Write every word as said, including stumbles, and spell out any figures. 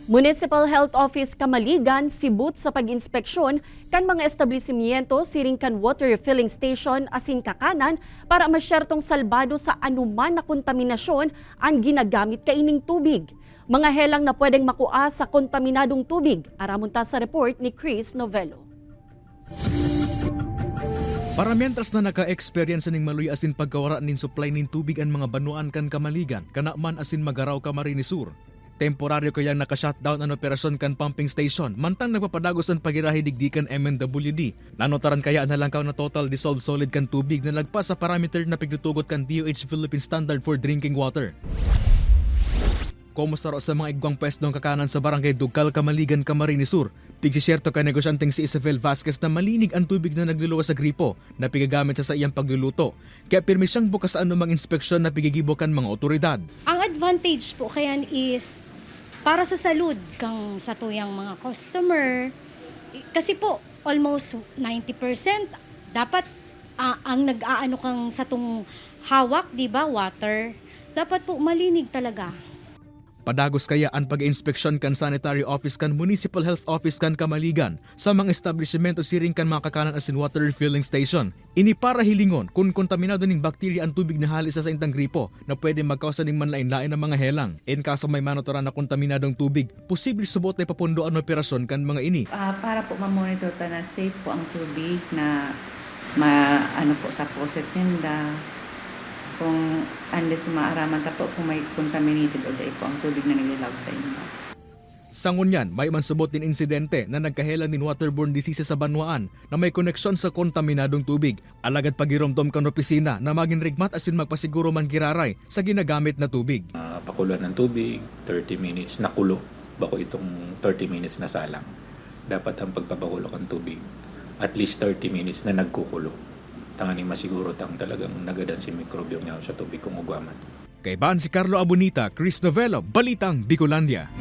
Municipal Health Office Camaligan sibot sa pag-inspeksyon kan mga establisimyento siring kan water refilling station asin kakanan para masyertong salbado sa anoman na kontaminasyon an ginagamit kaining tubig. Mga helang na pwedeng makua sa kontaminadong tubig, aramon ta sa report ni Chris Novello. Para mientras na naka-experience ning maluya asin pagkawara nin supply nin tubig an mga banwaan kan Camaligan, Canaman asin Magarao, Camarines Sur. Temporaryo kayang naka-shutdown an operasyon kan pumping station, mantang nagpapadagos an pagirahay digdi kan M N W D. Nanotaran kaya an halangkaw na total dissolved solid kan tubig na lagpas sa parameter na pigtutugot kan D O H Philippine Standard for Drinking Water. Komo saro sa mga igwang pwestong kakanan sa Barangay Dugal, Camaligan, Camarines Sur, pigsisyerto kan negosyanteng si Isabel Vasquez na malinig an tubig na nagluluwas sa gripo na pigagamit sa saiyang pagluluto. Kaya pirmi siyang bukas sa anumang inspeksyon na pigigibo kan mga otoridad. Ang advantage po kayan is para sa salud kang satuyang mga customer. Kasi po, almost ninety percent dapat ah, ang nag-aano kang satong hawak, di ba, water. Dapat po malinig talaga. Padagos kaya an pag-inspeksyon kan Sanitary Office kan Municipal Health Office kan Camaligan sa mga establisimento siring kan mga kakanan asin water refilling station. Ini para hilingon kun kontaminado ning bakterya an tubig na hale sa saindang gripo na pwede magkausa ning manlaen-laen na mga helang. In kaso may manotaran na kontaminadong tubig, posible subot na ipapundo an operasyon kan mga ini. Ah, para po ma-monitor ta na safe po ang tubig na ma-, ano po, sa faucet ninda. Kung unless maaraman ta po kung may contaminated o dai po ang tubig na naglalawag sa inyo. Sa ngunyan, may man subot nin insidente na nagkahelang nin waterborne diseases sa banwaan na may koneksyon sa kontaminadong tubig. Alagad pagiromdom kan opisina na magin rigmat asin magpasiguro man giraray sa ginagamit na tubig. Ah, pakuluan ng tubig, thirty minutes nakulo, bako itong thirty minutes na salang. Dapat ang pagpapakulo kan tubig, at least thirty minutes na nagkukulo. Tanganing masiguro tang talagang nagadan si mikrobyo nga sa tubig kung ugwaman. Kaiban si Carlo Abunita, Chris Novello, Balitang Bicolandia.